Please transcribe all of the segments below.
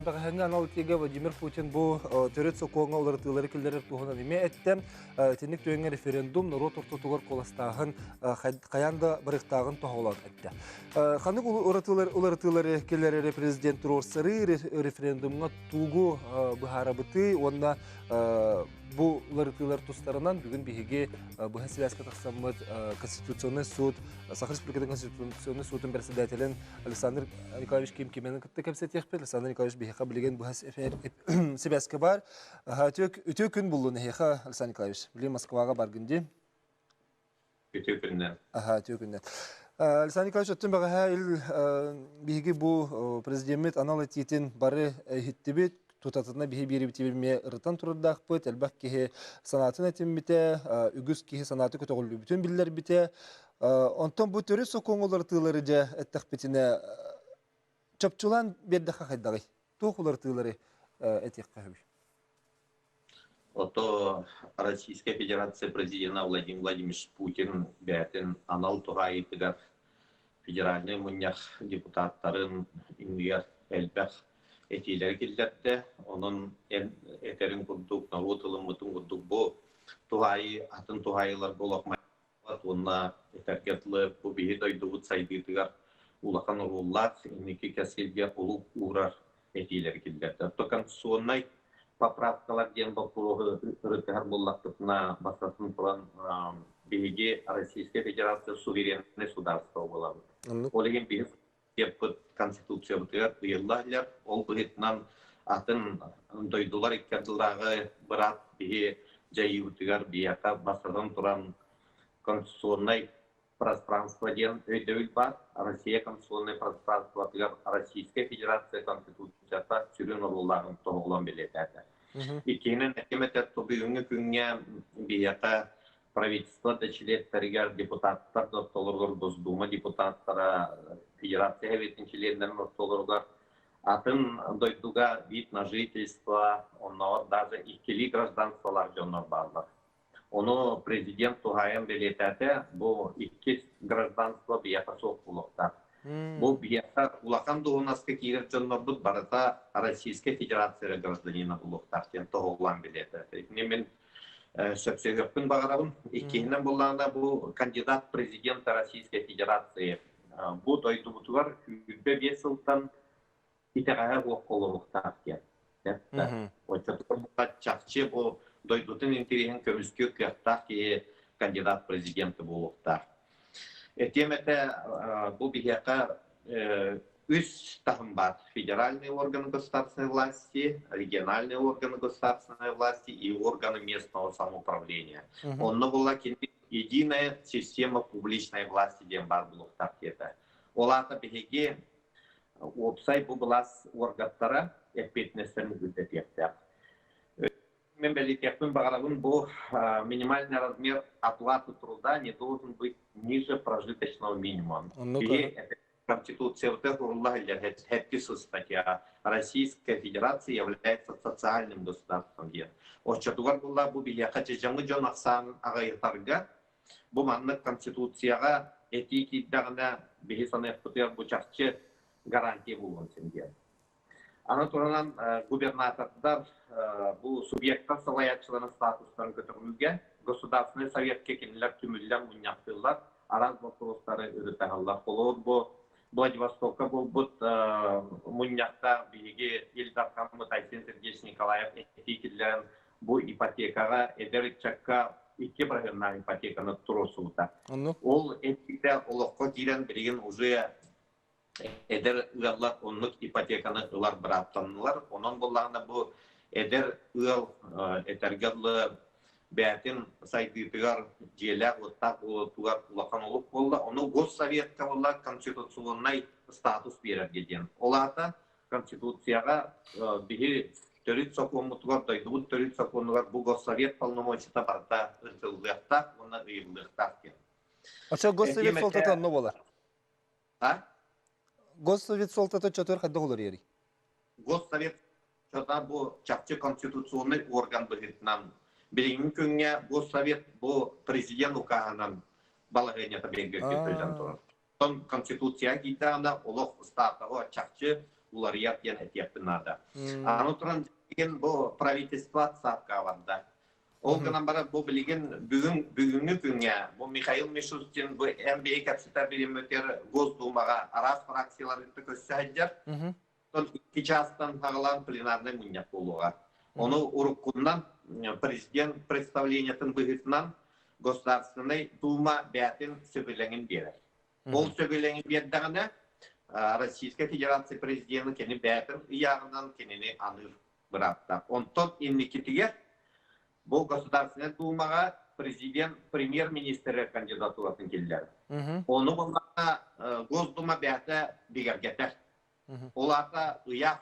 Бэҕэһээҥҥи анал этиигэ Владимир Путин бу төрүт сокуоҥҥа уларытыылары киллэрэр туһунан эмиэ эттэ. Итинник түгэҥҥэ референдум норуот ортотугар куоластааһын хайаан да барыахтааҕын тоһоҕолоон эттэ. Ханнык уларытыылары киллэрэр президент туруорсарыы референдумҥа тугу быһаарабытый уонна бу уларытыылар тустарынан бүгүн биһиги быһа связка тахсаммыт Конституционный суд Саха Республикатын Конституционный суутун председателин Александр Николаевич Ким Кименин кытта кэпсэтиэхпит. Александр Николаевич биһиэхэ билигин быһа сибээскэ баар. Үтүө күн буллун эһиэхэ, Александр Николаевич. Билигин Москваҕа баргын дии. Үтүө күннэн. Аха, үтүө күннэн. Александр Николаевич, оттон бэҕэһээ ил биһиги бу президеммит анал этиитин бары иһиттибит, тутатына биһи биэрибитибит эмиэ ырытан турардаахпыт, элбэх киһи санаатын этиммитэ, үгүс киһи санаата көтөҕүллүбүтүн биллэрбитэ. Онтон бу төрүт сокуон уларытыылары дьэ эттэхпитинэ, чопчулаан биэрдэххэ хайдаҕый? Туох уларытыылары этиэххэ сөбүй? Ото Российская Федерация президена Владимир Владимирович Путин бэйэтин анал туһаайыытыгар федеральнай мунньах депутаттарын иннигэр элбэх этиилэри киллэрдэ. Онон эн этэрин курдук, норуот ылыммытын курдук бу туһаайыы атын туһаайыыларга олох уонна этэргэ дылы бу биһи дойдубут сайдыытыгар улахан оруоллаах инники кэскилгэ олук уурар этиилэри киллэрдэ. Оттон конституционнай поправкалар диэн боппуруоһу ырытыһар буоллахпытына, бастатан туран биһиги Российская Федерация сувереннай государство буолабыт. Ол иһин биһи Конституциябыт Конституциябытыгар ыйылла Ол быһыытынан атын дойдулар икки ардылааҕы быраап биһи дьайыыбытыгар биһиэхэ бастатан туран конституционнай пространство диэн өйдөбүл баар. Россия конституционнай пространствотыгар Российскай Федерация Конституцията сүрүн оруоллааҕын тоһоҕолоон бэлиэтээтэ. Иккиһинэн, этим этэр бүгүҥҥү күҥҥэ биһиэхэ правительство да чилиэттэригэр, депутаттар да ортолоругар, Госдума депутаттара, Федерация Советын чилиэннэрин ортолоругар атын дойдуга вид на жительство, оннооҕор даже иккилии гражданстволаах дьоннор бааллар. Ону президент туһаайан бэлиэтээтэ, бу иккис гражданство биһиэхэ суох буолуохтаах. Бу биһиэхэ улахан дуоһунаска киирэр дьоннорбут барыта Российскай Федерация гражданина буолуохтаах диэн тоһоҕолоон бэлиэтээтэ. Итини мин сөпсөһүөхпүн баҕарабын. Иккиһинэн буоллаҕына бу кандидат президента Российской Федерации бу дойдубутугар 25 сылтан итэҕэһэ суох олоруохтаах диэн. Оччотугар чахчы бу дойдутун интэриэһин көмүскүүр кыахтаах киһи кандидат президента буолуохтаах. Этиэм этэ, бу биһиэхэ үс таһым баар. Федеральные органы государственной власти, региональные органы государственной власти и органы местного самоуправления. Онно була кини единая система публичной власти диэн баар буолуохтаах диэтэ. Ол аата биһиги уопсай бу былаас уоргаттара эппиэтинэстэрин үрдэтиэхтээх. Мен бэлиэтиэхпин баҕарабын, бу минимальный размер оплаты труда не должен быть ниже прожиточного минимума. Биһи Конституциябытыгар сурулла сылдьар сэттис статья Российская Федерация является социальным государством диэн. Оччотугар буолла бу биһиэхэ дьадьаҥы дьон ахсаанын аҕыйатарга бу маннык Конституцияҕа этии киирдэҕинэ биһи саныахпытыгар бу чахчы гарантия буолуон син диэн. Аны туранан губернатордар бу субъектар салайааччыларын статустарын көтөҕүүгэ Государственный советка кинилэр түмүллэн мунньахтыыллар, араас боппуруостары ырытаһаллар. Холобур, бу Владивостокка буолбут мунньахта биһиги Ил Дархаммыт Айсен Сергеевич Николаев этии киллэрэн бу ипотекаҕа эдэр ыччакка икки бырыһыаннаах ипотеканы туруорсубута. Ол этиитэ олоххо киирэн билигин уже эдэр ыаллар оннук ипотеканы ылар бырааптаннылар. Онон буоллаҕына бу эдэр ыал этэргэ дылы бэйэтин сайдыытыгар дьиэлээх-уоттаах буолуутугар улахан олук буолла. Ону Госсоветка буолла конституционнай статус биэрэргэ диэн. Ол аата Конституцияҕа биһи төрүт сокуоммутугар, дойдубут төрүт сокуонугар бу Госсовет полномочията барыта ырытыллыахтаах уонна ыйыллыахтаах диэн. Оччо Госсовет суолтата онно буолар. А? Госсовет суолтата чотур хайдах уларыйарый? Госсовет чота бу чахчы конституционный орган быһыытынан билиҥҥи күҥҥэ Госсовет бу президент укааһынан балаһыанньата бигэргэтиллэн турар. Оттон Конституция киирдэҕинэ олох ыстаатаҕа чахчы уларыйар диэн этиэхпин наада. Аны туран билигин бу правительство отставкаҕа барда. Ол гынан баран бу билигин бүгүн бүгүҥҥү күҥҥэ бу Михаил Мишустин бу НБА кэпсэтэр бириммитигэр Госдумаҕа араас фракциялары кытта көрсө сылдьар. Оттон икки чаастан саҕалаан пленарнай мунньах буолуоҕа. Ону уруккунан президент представлениетын быһыытынан Государственнай Дума бэйэтин сөбүлэҥин биэрэр. Ол сөбүлэҥи биэрдэҕинэ Российскай Федерация президенин кини бэйэтин ыйааҕынан кинини аныыр бырааптаах. Онтон инникитигэр бу Государственнай Думаҕа президент премьер-министр кандидатуратын киллэрэр. Ону буллаҕына Госдума бэйэтэ бигэргэтэр. Ол аата ыйаах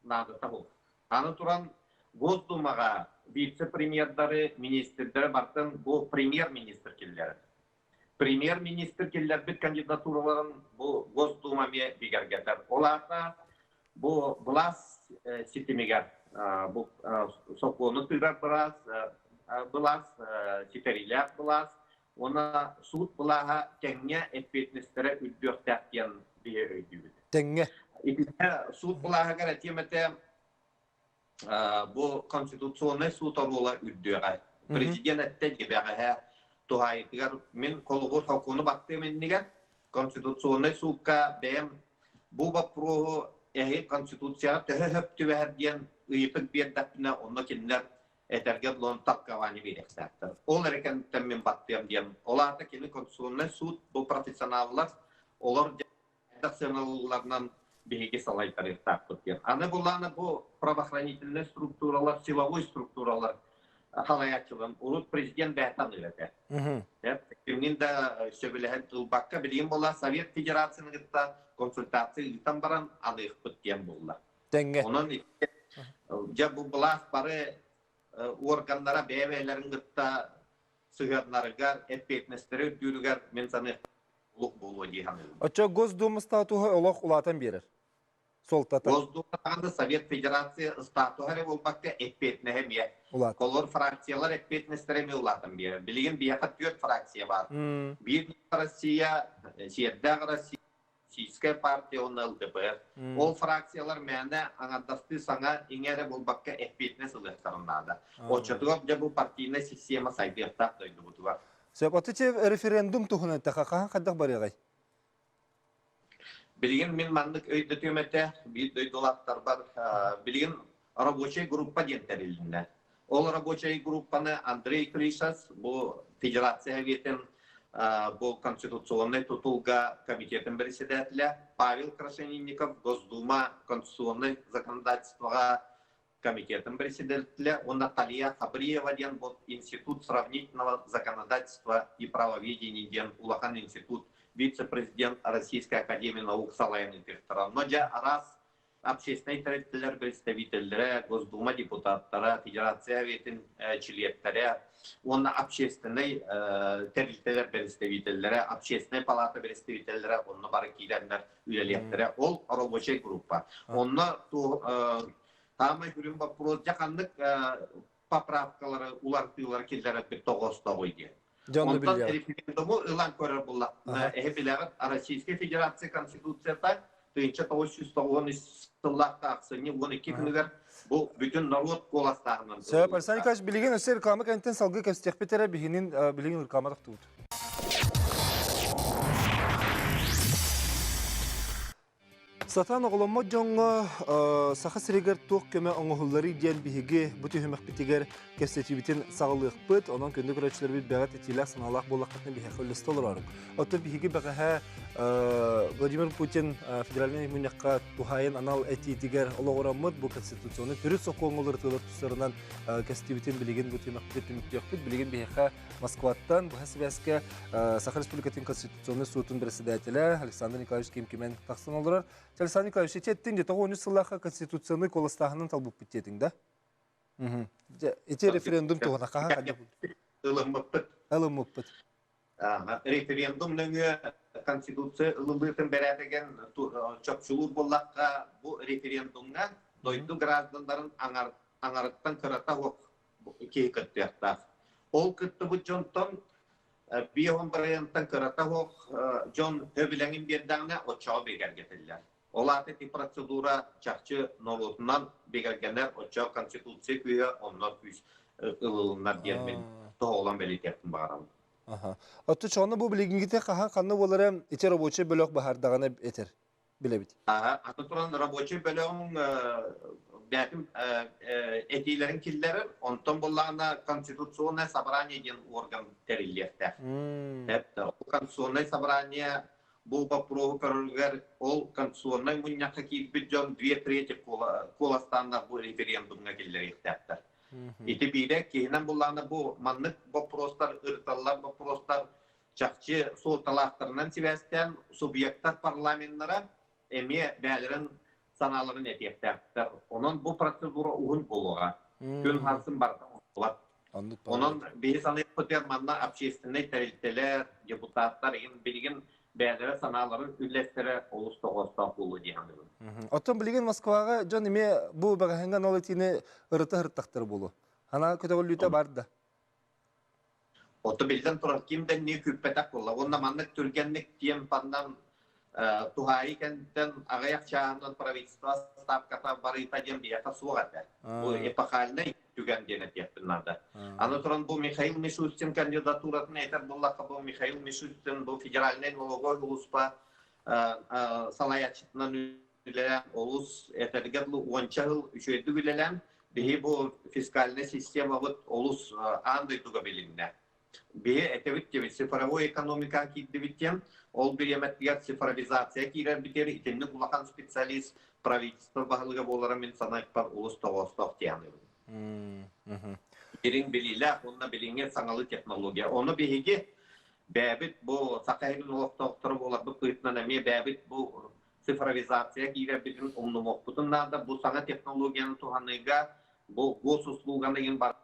наадата буолар. Аны туран Госдумаҕа вице-премьердары, министрдэри барытын бу премьер-министр киллэрэр. Премьер-министр киллэрбит кандидатураларын бу Госдума эмиэ бигэргэтэр. Ол аата бу былаас ситимигэр бу сокуону тыырар былаас, былаас, ситэриилээх былаас уонна суут былааһа тэҥҥэ эппиэтинэстэрэ үрдүөхтээх диэн биһи өйдүүбүт. Тэҥҥэ. Итиннэ суут былааһыгар этиэм этэ бу конституционнай суут оруола үрдүөҕэ. Президент эттэ дьибэҕэһэ туһаайытыгар мин холобур сокуону баттыам иннигэр конституционнай суукка бэйэм бу боппуруоһу эһи конституцияҕа төһө сөп түбэһэр диэн ыйытык биэрдэхпинэ онно кинилэр этэргэ дылы толкование биэриэхтээхтэр. Ол эрэ кэнниттэн мин баттыам диэн. Ол аата кини конституционнай суут бу профессионаллар олор сыаналыылларынан биһиги салайтарыахтаахпыт диэн. Аны булааны бу правоохранительнай структуралар, силовой структуралар халайааччыларын урут президент бэйэтэ аныыр этэ. Кимнин да сөбүлэһэн ылбакка билигин буолла Совет Федерацияны кытта консультация ыытан баран аныахпыт диэн буолла. Тэҥҥэ. Онон дьэ бу былаас бары органнара бэйэ-бэйэлэрин кытта сыһыаннарыгар, эппиэтинэстэрэ үрдүүрүгэр мин саныахпын олук буолуо дии саныыбын. Оччо Госдума статуһа олох улаатан биэрэр. Суолтата. Госдума даҕаны Совет Федерация статуһа эрэ буолбакка эппиэтинэһэ эмиэ. Улаатар. Олор фракциялар эппиэтинэстэрэ эмиэ улаатан биэрэр. Билигин биһиэхэ түөрт фракция баар. Биир Россия, Сиэрдээх Россия, Российская партия уонна ЛДПР. Ол фракциялар мээнэ аҥардастыы саҥа иҥэ эрэ буолбакка эппиэтинэс ылыахтарын наада. Оччотугар дьэ бу партийнай система сайдыахтаах дойдубутугар. Сөп, отуче референдум туһунан эттэххэ хаһан хайдах барыаҕай? Билигин мин маннык өйдөтүөм этэ, биир дойдулаахтарбар билигин рабочай группа диэн тэрилиннэ. Ол рабочай группаны Андрей Клишас бу Федерация Советын бу конституционнай тутулга комитетын председателя Павел Крашенинников Госдума конституционнай законодательствоҕа комитетын председателя уонна Талия Хабриева диэн бу Институт сравнительного законодательства и правоведения диэн улахан институт вице-президент Российской академии наук салайан ыытыахтара. Но дьэ араас общественнай тэрилтэлэр представителлэрэ, Госдума депутаттара, Федерация Советын чилиэттэрэ уонна общественнай тэрилтэлэр представителлэрэ, общественнай палата представителлэрэ онно бары киирэннэр үлэлиэхтэрэ. Ол рабочай группа. Онно таамай сүрүн вопрос дьэ ханнык поправкалары, уларытыылары киллэрэрбит тоҕоостооҕуй диэн. Онтон референдуму ылан көрөр буллахпына, эһи билэҕит, Российскай Федерация Конституцията 1993 сыллаахта ахсынньы 12 күнүгэр бу бүтүн норуот куоластааһынан Сөп, Александр Николаевич, билигин өссө реклама кэнниттэн салгыы кэпсэтиэхпит эрэ, биһинин билигин реклама тохтуубут. Сатаан оҕоломмот дьоҥҥо Саха сиригэр туох көмө оҥоһулларый диэн биһиги бу түһүмэхпитигэр кэпсэтиибитин саҕалыахпыт. Онон күндү көрөөччүлэрбит бэҕэ тэтиилээх санаалаах буоллаххытына биһиэхэ үллэстэ олороруҥ. Оттон биһиги бэҕэһээ Владимир Путин федеральнай мунньахха туһаайан анал этиитигэр олоҕураммыт бу конституционнай төрүт сокуоҥҥа уларытыылар тустарынан кэстибитин билигин бу түһүмэхпитин түмүктүөхпүт. Билигин биһиэхэ Москваттан быһа сибээскэ Саха Республикатын Конституционнай суутун председателэ Александр Николаевич Ким-Кимэн тахсан олорор. Александр Николаевич, ити эттиҥ дии, тоҕо 13 сыллаахха конституционнай куоластааһынын талбыппыт диэтиҥ да? Ити референдум туһунан хаһан хайдах Ылыммыппыт. Ылыммыппыт. Референдум нөҥүө Конституция ылыллыытын бэрээдэгин чопчулуур буоллахха, бу референдумҥа дойду гражданнарын аҥарыттан кырата суох киһи кыттыахтаах. Ол кыттыбыт дьонтон 50 бырайыантан кырата суох дьон сөбүлэҥин биэрдэҕинэ, оччоҕо бигэргэтиллэр. Ол аата ити процедура чахчы норуотунан бигэргэнэр, оччо Конституция күүһэ онно күүс ылылыннар диэн мин тоһоҕолоон бэлиэтиэхпин баҕарабын. Оттон чоҕоно бу билигиҥҥитэ хаһан ханна буолара ити рабочай бөлөх баһардаҕына этэр билэбит. Аны туран рабочай бөлөҕүҥ бээтим этиилэрин киллэрэр, онтон буоллаҕына Конституционное собрание диэн орган тэриллиэхтээх. Ол Конституционное собрание бу боппуруоһу көрөрүгэр ол конституционнай мунньахха киирбит дьон две трети куоластааннар бу референдумҥа киллэриэхтээхтэр. Ити биирэ киһинэн буллаҕына бу маннык боппуруостар ырыталлар боппуруостар чахчы суолталаахтарынан сибээстээн субъектар парламеннара эмиэ бэйэлэрин санааларын этиэхтээхтэр. Онон бу процедура уһун буолуоҕа. Күн харсын барыта оҥоһуллар. Онон биһи саныахпытыгар манна общественнай тэрилтэлэр, депутаттар иһин билигин бэйэлэрэ санааларын үллэстэрэ олус тоҕоостоох буолуо дии саныыбын. Оттон билигин Москваҕа дьон эмиэ бу бэҕэһээҥҥи анал этиини ырыта сырыттахтара буолуо. Санаа көтөҕүллүүтэ бар да. Ото биллэн турар, ким да иннии күүппэтэх буолла. Уонна маннык түргэнник темпаннан туһаайыы кэнниттэн аҕыйах чааһынан правительство ставката барыыта диэн биһиэхэ суох этэ. Бу эпохальнай түгэн диэн этиэхпин наада. Аны туран бу Михаил Мишустин кандидатуратын этэр буоллахха, бу Михаил Мишустин бу федеральнай налоговай сулууспа салайааччытынан үлэлээн олус этэргэ дылы уонча сыл үчүгэйдик үлэлээн биһи бу фискальнай системабыт олус аан дойдуга билиннэ. Биһи этэбит диэбит цифровой экономика киирдибит диэн, ол бириэмэтигэр цифровизация киирэрбитигэр итинник улахан специалист правительство баһылыга буолара мин санааппар олус тоҕоостоох диэн Дириҥ билиилээх уонна билиҥҥи саҥалыы технология. Ону биһиги бэйэбит бу Саха сирин олохтоохторо буоларбыт быһыытынан эмиэ бэйэбит бу цифровизация киирэрбитин умнумуохпутун наада. Бу саҥа технологияны туһаныыга бу госуслуганы иһин бар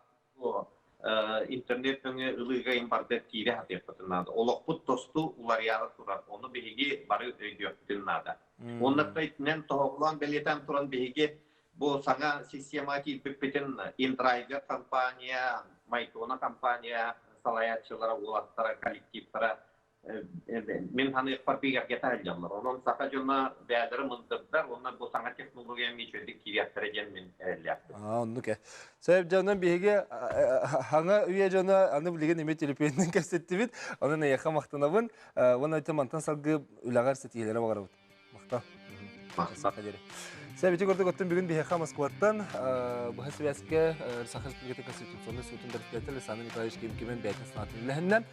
интернет нөҥүө ылыыга иһин барда киирэ сатыахпытын наада. Олохпут тосту уларыйаары турар. Ону биһиги бары өйдүөхпүтүн наада. Уонна итинэн тоһоҕолоон бэлиэтээн туран биһиги бу саҥа система киирбиппитин Индрайвер компания, Майтона компания салайааччылара, уолаттара, коллективтара мин саныахпар бигэргэтэ сылдьаллар. Онон саха дьоно бэйэлэрэ мындырдар уонна бу саҥа технология үчүгэйдик киириэхтэрэ диэн мин эрэллээхпин. Аа, оннук ээ. Сөп дьонум биһиги хаҥа үйэ дьоно аны билигин эмиэ төлөпүөнүнэн кэпсэттибит. Онон эйиэхэ махтанабын. Уонна мантан салгыы үлэҕэр ситиһиилэри баҕарабыт. Махтал. Махтал. Сөп ити курдук оттон бүгүн биһиэхэ Москваттан быһа связка Саха Республикатын Конституционнай суутун председателя Александр Николаевич Ким-Кимэн бэйэтин санаатын үллэһиннэ.